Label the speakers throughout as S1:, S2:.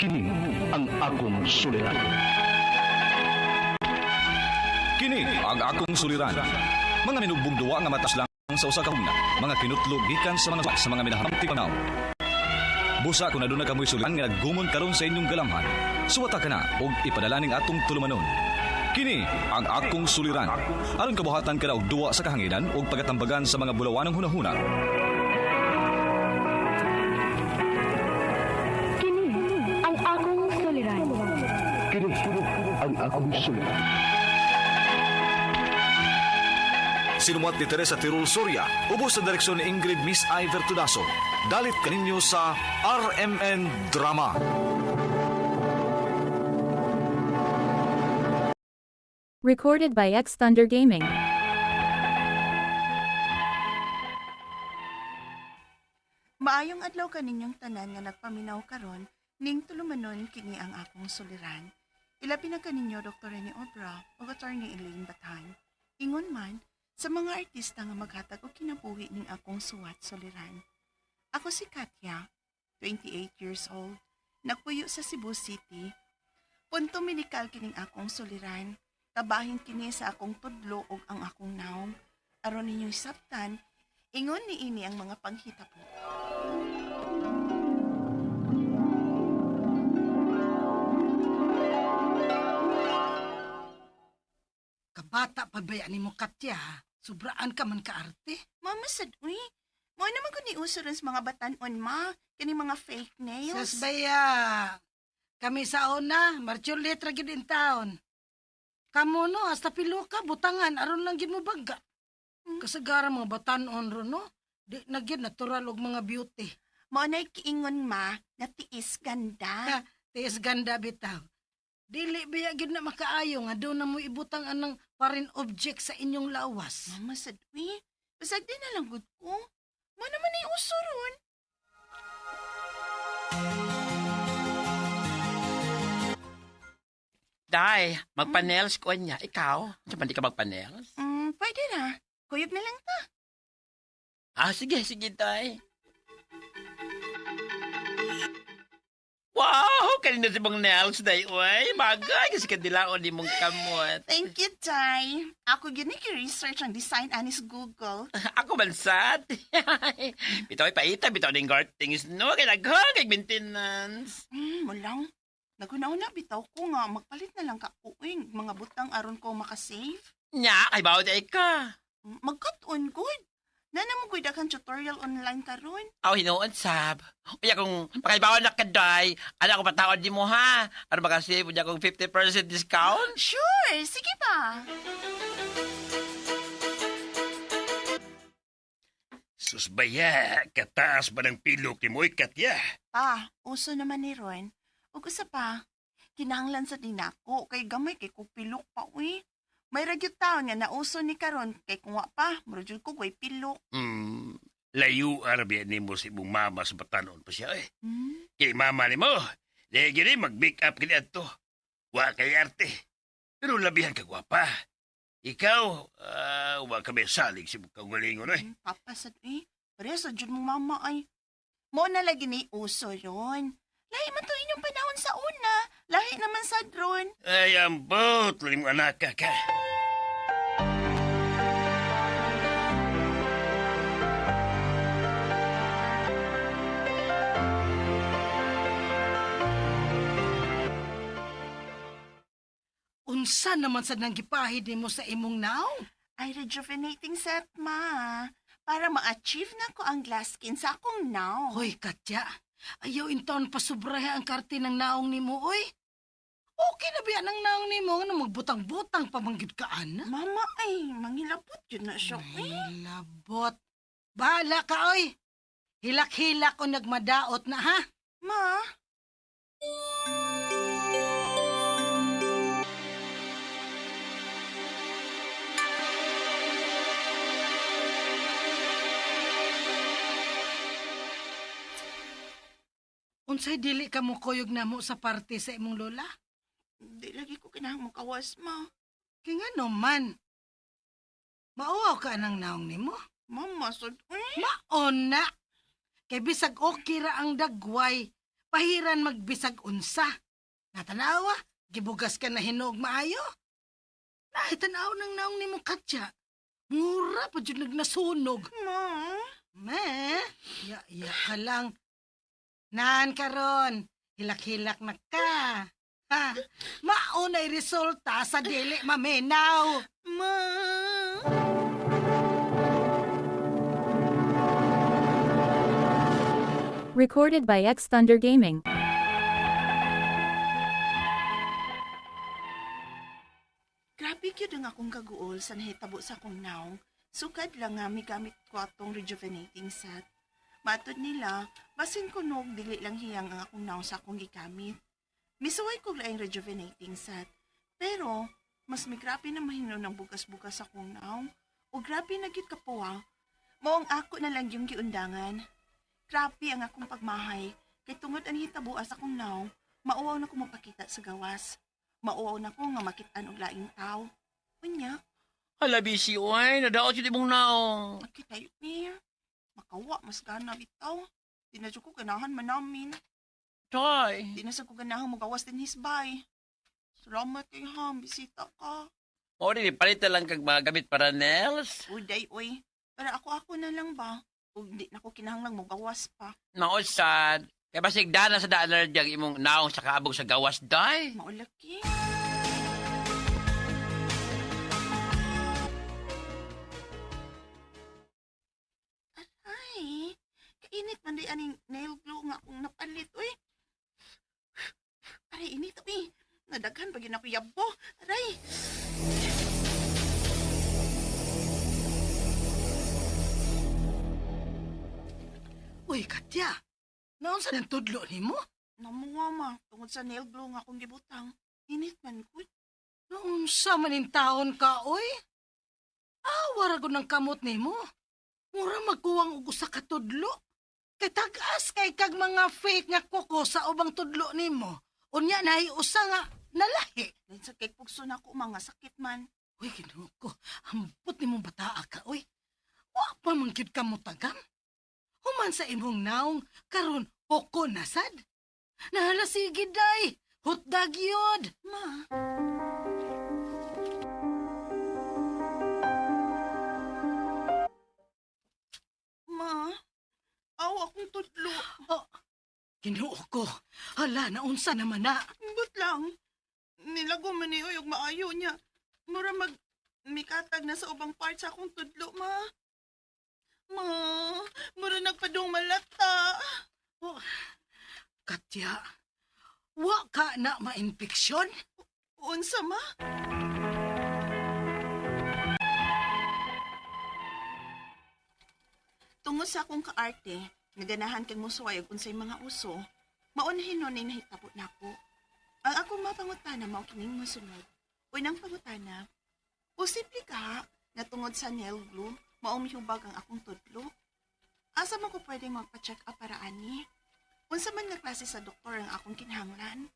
S1: Kini ang akong suliran.
S2: Kini ang akong suliran. Mga minugbong duwa nga matas lang sa usa ka hugna, mga kinutlog gikan sa mga minahamti panaw. Busa kung aduna kamoy suliran nga naggumon karon sa inyong galamhan, suwata ka na og ipadala ning atong tulumanon. Kini ang akong suliran. Aron kabuhatan ka na og duwa sa kahanginan ug pagatambagan sa mga bulawanong hunahuna.
S3: Kini ang akong suliran.
S1: Kini ang akong suliran.
S2: Sinumat ni Teresa Tirul Soria, ubos sa direksyon ni Ingrid Miss Iver Tudaso. Dalit kaninyo sa RMN Drama.
S4: Recorded by X Thunder Gaming.
S5: Maayong adlaw kaninyong tanan nga nagpaminaw karon ning tulumanon kini ang akong suliran. Ilabi na kaninyo Dr. Rene Obra ug Attorney Elaine Bathan. Ingon man sa mga artista nga maghatag og kinabuhi ning akong suwat suliran. Ako si Katya, 28 years old, nagpuyo sa Cebu City. Punto medikal kining akong suliran. Kabahin kini sa akong tudlo ug ang akong naong. Aron ninyo'y sabtan, ingon niini ang mga panghitabo.
S6: Kabata pa ba yan mo, Katya? Sobraan ka man kaarte.
S5: Mama sad, uy. Mo naman ko ni uso ron sa mga batanon, ma. Kani mga fake nails.
S6: Sas baya. Kami sa una, Marchulet ra gyud in town. Kamo no, hasta piluka, butangan, aron lang gyud mo baga. Kasagara mga batanon ron no. Di na gyud natural og mga beauty.
S5: Mo na'y kiingon, ma, nga tiis ganda.
S6: Ha, tiis ganda bitaw. Dili biya gyud na makaayo nga doon na mo ibutang anang parin object sa inyong lawas.
S5: Mama sad, uy. Basag di na lang gud ko. Mo naman ay uso ron.
S7: Day, magpanels ko niya. Ikaw? Sa di ka magpanels?
S5: Pwede na. Kuyog na lang ta.
S7: Ah, sige, sige, Day. Wow! Kanina si mong nails, Day. Uy, bagay. Kasi kadilaon ni mong kamot.
S5: Thank you, Tay. Ako gini ki-research ang design anis Google.
S7: Ako man sad. Bitaw ay paita, bitaw ning guard things. No, kay daghang kay maintenance.
S5: Mo lang. Naguna-una bitaw ko nga magpalit na lang ka uwing mga butang aron ko makasave.
S7: Nya, kay bawo day ka.
S5: Magkat-on good. Nana mo gud kang tutorial online karon.
S7: Aw, hinuon, sab. Uya kung makaibawan na ka, Day. Ano ako pataod di mo, ha? Ano ba kasi, uya kong 50% discount?
S5: Sure, sige ba?
S8: Susbaya, kataas ba ng pilok ni Moy Katya?
S5: Pa, uso naman ni Ron. Ug usa pa, kinahanglan sa dinako kay gamay kay kog pilok pa uy. May ragyud taon nga nauso ni karon kay kung wa pa, mura jud ko way pilok.
S8: Layo arabi ni mo si imong mama sa batanon pa siya eh.
S5: Hmm?
S8: Kay mama ni mo, di gini mag-make up kini adto. Wa kay arte. Pero labihan ka gwapa. Ikaw, wa ka may salig si mong kaugalingon eh.
S5: Papa sad uy. Pareha sa jud mo mama ay. Mo na lagi ni uso ron. Lahi man to inyong panahon sa una. Lahi naman sa drone.
S8: Ay, ambot, lalim anak ka ka.
S6: Unsa naman sa nang gipahid nimo sa imong naong?
S5: Ay, rejuvenating set, ma. Para ma-achieve na ko ang glass skin sa akong now.
S6: Hoy, Katya, ayaw intaon pasubrahe ang karte ng naong nimo, oy. Okay na biya ng naong nimo, ano magbutang-butang pa manggid ka, ana?
S5: Mama, ay, manghilabot yun na siya. Eh.
S6: Hilabot. Bahala ka, oy. Hilak-hilak o nagmadaot na, ha?
S5: Ma,
S6: Unsay dili ka mo kuyog na mo sa parte sa imong lola?
S5: di lagi ko kinahang makawas, ma.
S6: Kaya nga naman. Mauaw ka ng naong nimo?
S5: Mama, sad, eh.
S6: Maon na. Kay bisag okay ra ang dagway. Pahiran magbisag unsa. Natanawa, gibugas ka na hinog maayo. Naitanaw nang naong nimo Katya. Mura pa jud nagnasunog.
S5: Ma,
S6: Ma, ya ya ka lang. Naan karon, hilak-hilak na ka. Ha, maunay resulta sa dili maminaw.
S5: Ma.
S4: Recorded by X Thunder Gaming.
S5: Grabe gyud ang akong kaguol sa nahitabo sa akong naong. Sukad lang nga migamit ko atong rejuvenating set. Matod nila, basin kunog dili lang hiyang ang akong naong sa akong gigamit. Misuway ko laing rejuvenating set. Pero, mas migrabe na mahino ng bugas-bugas akong naong. O grabe na gyud kapuwa. Maong ako na lang yung giundangan. Grabe ang akong pagmahay. Kay tungod ang hitabuas akong naong, mauwaw na ko mapakita sa gawas. Mauwaw na ko nga makitaan og laing tao. Unya,
S7: Hala, busy, oy. Nadaot yun imong naong.
S5: nakita yun niya. Makawa, mas gana bitaw. Di na jud ko ganahan manamin.
S7: Toy.
S5: Di na sa ko ganahan mogawas din hisbay. Salamat kay ham, bisita ka.
S7: O, di, palit na lang kag mga gamit para Nels.
S5: Uy, day, uy. Para ako-ako na lang ba? Ug di na ko kinahanglang mogawas pa.
S7: Mao sad. Kaya basig dana sa daan na diyang imong naong sa kaabog sa gawas, day.
S5: Maulaki. Aray, kainit man di aning nail glue nga akong napalit, uy. Aray, init, uy. Nadaghan pa gyud ako yabo. Aray.
S6: Uy, Katya, naunsa nang tudlo nimo?
S5: Namuha ma, tungod sa nail glue nga akong gibutang. Init man gud.
S6: Naunsa man in taon ka, oy? Awa ra gud ng kamot nimo. Mura magkuwang og usa ka tudlo. Kay tag-as kay kag mga fake nga kuko sa ubang tudlo nimo. Unya naay usa nga nalahi.
S5: Lain sa kay pugso na ako mga sakit man.
S6: Uy, Ginoo ko, ambot nimong bataa ka, uy. Wa pa man gyud ka motagam. Human sa imong naong karon kuko na sad. Nahala sige day, hotdog yun.
S5: Ma, Ma, aw akong tudlo.
S6: Oh, Ginoo ko, hala naunsa naman na.
S5: But lang. Nilago man ni og maayo niya. Mura mag mikatag na sa ubang part sa akong tudlo, ma. Ma, mura nagpadung malata.
S6: Oh, Katya, wa ka na mainpeksyon?
S5: Unsa ma? Tungod sa akong kaarte, naganahan kang musuway og unsay mga uso, maunhin nun ay nahitabo nako. Ang akong mapangutana mao kining mosunod. Unang pangutana, posible ka nga tungod sa nail glue, mao mihubag ang akong tudlo? Asa man ko pwede magpa-check up para ani? Unsa man nga klase sa doktor ang akong kinahanglan?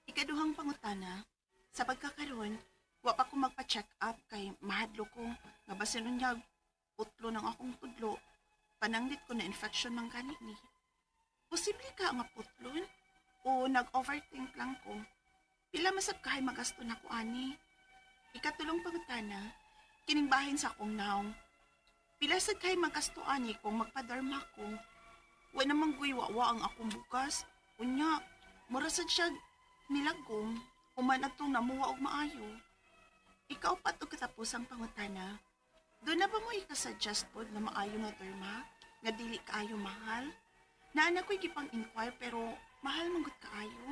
S5: Ikaduhang pangutana, sa pagkakaroon, wa pa ko magpa-check up kay mahadlo ko nga basin unyag putlo ng akong tudlo. Pananglit ko na infection man gani ni. Posible ka nga putlon o nag-overthink lang ko. Pila masab kahay magasto na ko ani. Ikatulong pangutana, kining bahin sa akong naong. Pila sad kay magasto ani kung magpadarma ko. Wa namang guy wa ang akong bukas. Unya, mura sad siya nilagom, human atong namuha og maayo. Ikaw pa to katapusang pangutana. Doon na ba mo ikasuggest pod na maayo nga derma? Nga dili kaayo mahal? Naana ko'y gipang inquire pero mahal man gud kaayo.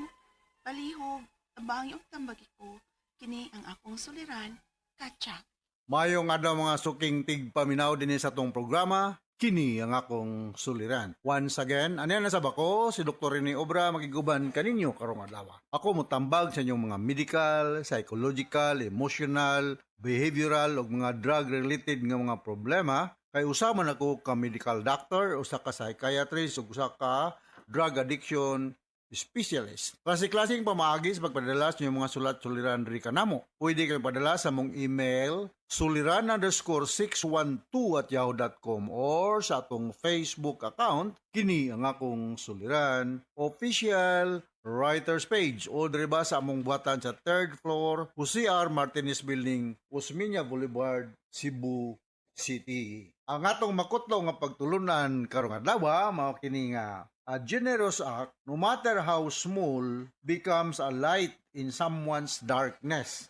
S5: Palihog, tabangi og tambagi ko. Kini ang akong suliran, Katya.
S9: Mayong adlaw mga suking tigpaminaw dinhi sa atong programa, kini ang akong suliran. Once again, aniya na sa bako, si Dr. Rene Obra makiguban kaninyo karong adlaw. Ako motambag sa inyong mga medical, psychological, emotional, behavioral ug mga drug-related nga mga problema kay usa man ako ka medical doctor, usa ka psychiatrist ug usa ka drug addiction specialist. Klase-klaseng pamaagi sa pagpadala sa inyong mga sulat suliran diri kanamo. Pwede kang padala sa mong email suliran_612@yahoo.com or sa atong Facebook account, kini ang akong suliran official writers page, o diri ba sa among buhatan sa third floor, Jose R. Martinez Building, Osmeña Boulevard, Cebu City. Ang atong makutlo nga pagtulunan karong adlaw mao kini nga a generous act, no matter how small, becomes a light in someone's darkness.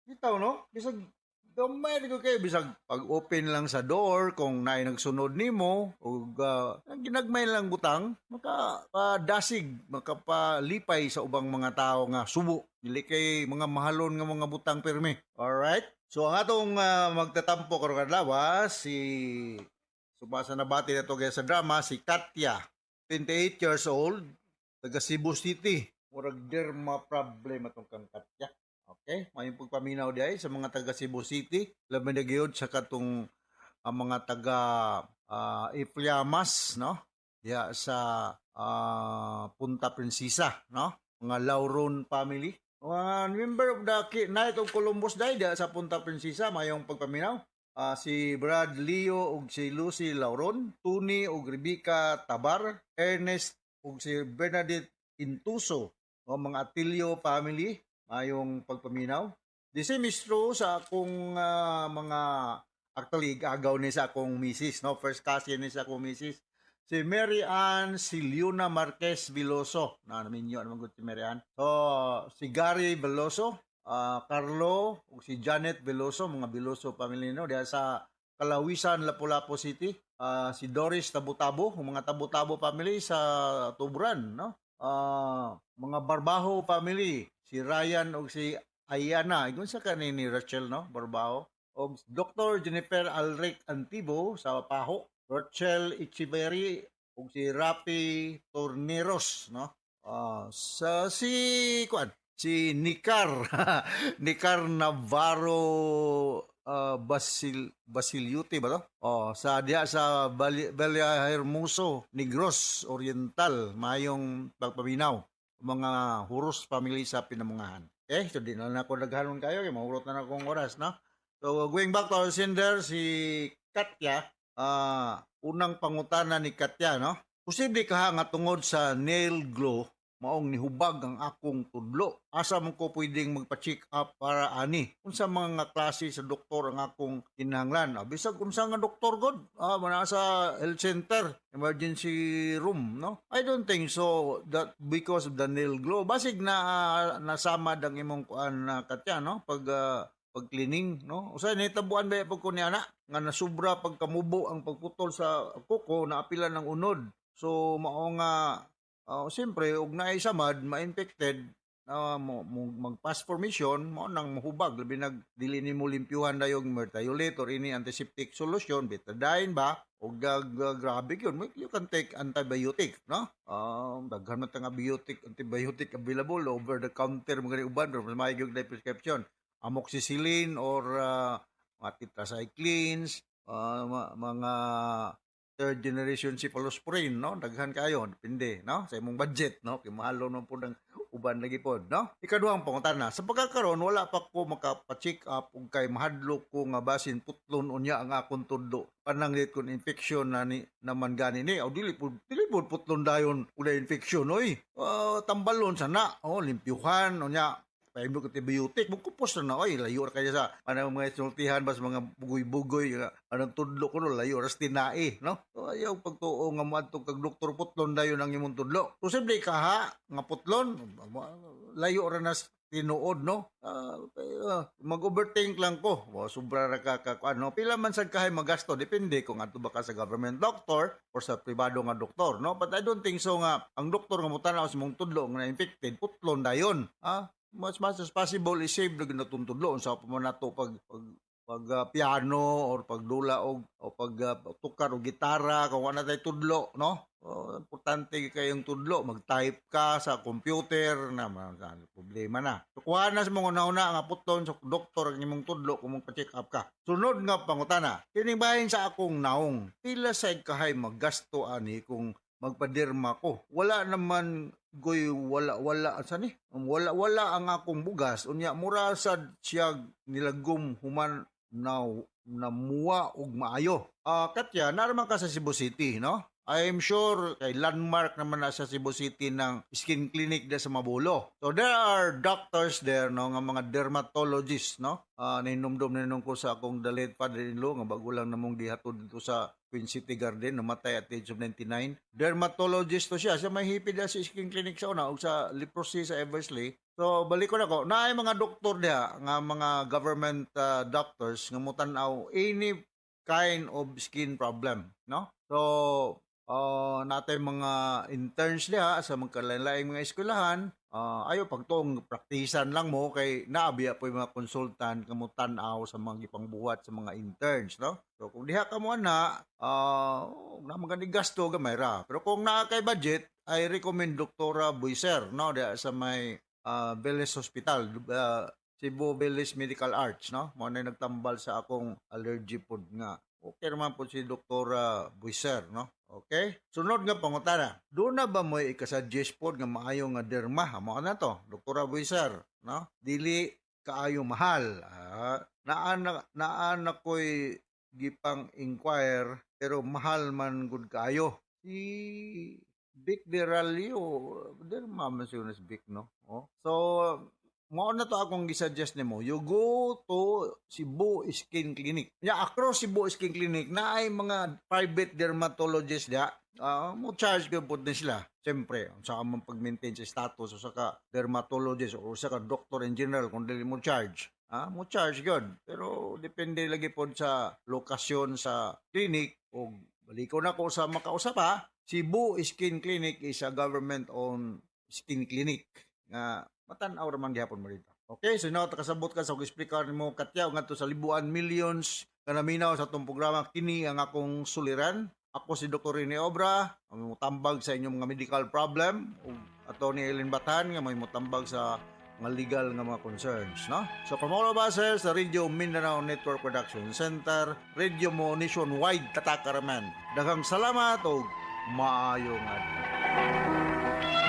S9: Bitaw, no? Bisag gamay ko kayo, bisag pag-open lang sa door kung naay nagsunod nimo ug ginagmay lang butang, makapadasig, makapalipay sa ubang mga tao nga subo. Dili kay mga mahalon nga mga butang pirmi. Alright? So ang atong magtatampo karong adlaw si subasa na bati na to kaya sa drama, si Katya, 28 years old, taga Cebu City. Murag derma problem atong kang Katya. Okay, may pagpaminaw diay sa mga taga Cebu City, labi na gyud sa katong ang mga taga Ifliamas, no? Diya sa Punta Princesa, no? Mga Lauron family. Mga member of the Knight of Columbus dai diya sa Punta Princesa, mayong pagpaminaw. Si Brad Leo ug si Lucy Lauron, Tony ug Rebecca Tabar, Ernest ug si Bernadette Intuso, o mga Atilio family, mayong pagpaminaw. The same is true sa akong mga, actually agaw ni sa akong misis, no? First cousin ni sa akong misis. Si Mary Ann Siliuna Marquez Veloso. Na naminyo naman gud si Mary Ann. So, si Gary Veloso, Carlo ug si Janet Veloso, mga Veloso family, no, diha sa Kalawisan, Lapu-Lapu City. Si Doris Tabutabo, ang mga Tabutabo family sa Tuburan, no? Mga Barbaho family, si Ryan ug si Ayana, ingon sa kani ni Rachel, no? Barbaho. Og Dr. Jennifer Alric Antibo sa Paho, Rachel Ichiberi ug si Rapi Torneros, no? Sa si kuan, si Nicar Nicar Navarro Basiliute ba to? Oh, sa diha sa Hermoso, Negros Oriental, mayong pagpaminaw, mga Huros family sa Pinamungahan. Okay, so di na lang ako naghalon kayo, kay mahurot na na akong oras, no? So going back to our sender, si Katya, unang pangutana ni Katya, no? Posible kaha nga tungod sa nail glue maong nihubag ang akong tudlo? Asa man ko pwedeng magpa-check up para ani? Unsa mga klase sa doktor ang akong kinahanglan? Bisag unsa nga doktor god, mana sa health center, emergency room, no? I don't think so that because of the nail glue. Basig na nasamad ang imong kuan na Katya, no? Pag cleaning, no? Usahay nahitabuan ba pag ko niya na nga nasubra pagkamubo ang pagputol sa kuko, naapilan ng unod. So mao nga siyempre og naay samad, ma-infected na mo mag-pus formation, mao nang mahubag, labi nag dili nimo limpyuhan dayong merthiolate or ini antiseptic solution, Betadine ba, og grabe gyud. You can take antibiotic, no? Daghan man tang antibiotic available over the counter mga uban, pero mas maayo gyud prescription, amoxicillin or mga tetracyclines, mga third generation cephalosporin, no? Daghan kayo, depende, no? Sa imong budget, no? Kay mahalo man pud ang uban lagi pod, no? Ikaduhang pangutana, sa pagkakaron wala pa ko makapa-check up ug kay mahadlok ko nga basin putlon unya ang akong tudlo. Pananglit kon infection na ni naman gani ni. O dili pud putlon dayon ulay infection, oy. Tambalon sana, oh, limpyuhan unya paimlo antibiotic, mugkupos na na, oy, layo ra kayo sa ano mga sultihan bas mga bugoy-bugoy nga anong tudlo ko, no, layo ra sa tinae, no? So ayaw pagtuo nga moadto kag doktor, putlon dayon ang imong tudlo. Posible kaha nga putlon, layo ra na sa tinuod, no? Mag-overthink lang ko. Wa sobra ra ka ano, pila man sad kahay magasto, depende kung adto ba ka sa government doctor or sa pribado nga doktor, no? But I don't think so nga ang doktor nga motanaw sa imong tudlo nga na-infected, putlon dayon. Much much as possible i-save na gyud natong tudlo, unsa pa man nato pag piano or pagdula og o pag tukar og gitara kung wala tay tudlo, no? Oh, importante kayong tudlo, mag-type ka sa computer na problema na. So, kuha na sa mga una-una nga putlon sa doktor ang imong tudlo kung magpa-check up ka. Sunod nga pangutana, kining bahin sa akong naong, pila sad kahay maggasto ani kung Magpaderma ko. Wala naman goy wala wala asa ni? Wala wala ang akong bugas unya mura sad siya nilagom human na namuwa og maayo. Ah, Katya, naaraman ka sa Cebu City, no? I'm sure kay landmark naman na sa Cebu City ng skin clinic da sa Mabulo. So there are doctors there, no, nga mga dermatologists, no? Ah, nahinumdum na ko sa akong the late father-in-law nga bago lang namong gihatod dito sa Queen City Garden, namatay at the age of 99. Dermatologist to siya. Siya may hipid na sa skin clinic sa una ug sa leprosy sa Eversley. So balik ko na ko, naay mga doktor diha nga mga government doctors nga motan-aw any kind of skin problem, no? So natay mga interns diha sa magkalain-laing mga eskwelahan, ayo pagtuong praktisan lang mo kay naabiya po yung mga consultant nga mo tan-aw sa mga gipangbuhat sa mga interns, no? So kung diha ka mo ana, na magani gasto gamay ra. Pero kung naa kay budget, I recommend Doktora Buiser, no, diha sa may Velez Hospital, Cebu Velez Medical Arts, no? Mo na nagtambal sa akong allergy pod nga. Okay naman po si Doktora Buiser, no? Okay? Sunod nga pangutana. Doon na ba mo ikasuggest pod nga maayo nga derma? Amo na to, Doktora Buiser, no? Dili kaayo mahal. Ah, naa na ko'y gipang inquire pero mahal man gud kaayo. Si Vic de Ralio, derma man siguro si Vic, no? Oh. So, mao na to akong gisuggest nimo. You go to Cebu Skin Clinic. Ya across Cebu Skin Clinic na ay mga private dermatologist diha. Mo charge ko pod ni sila. Siyempre, unsa ka man pag-maintain sa status usa ka dermatologist o usa ka doctor in general kung dili mo charge. Ah, mo charge gyud. Pero depende lagi pod sa lokasyon sa clinic o baliko na ko sa makausap ha. Cebu Skin Clinic is a government-owned skin clinic nga matan-aw ra man gihapon mo dito. Okay, so now kasabot ka sa explicar nimo Katya ngadto sa libuan millions nga naminaw sa atong programa, kini ang akong suliran. Ako si Dr. Rene Obra, ang mutambag sa inyong mga medical problem, ug Attorney Ellen Batan nga may mutambag sa mga legal nga mga concerns, no? So from all of us here sa Radio Mindanao Network Production Center, Radio mo nationwide, tatakaraman. Daghang salamat ug maayong adlaw.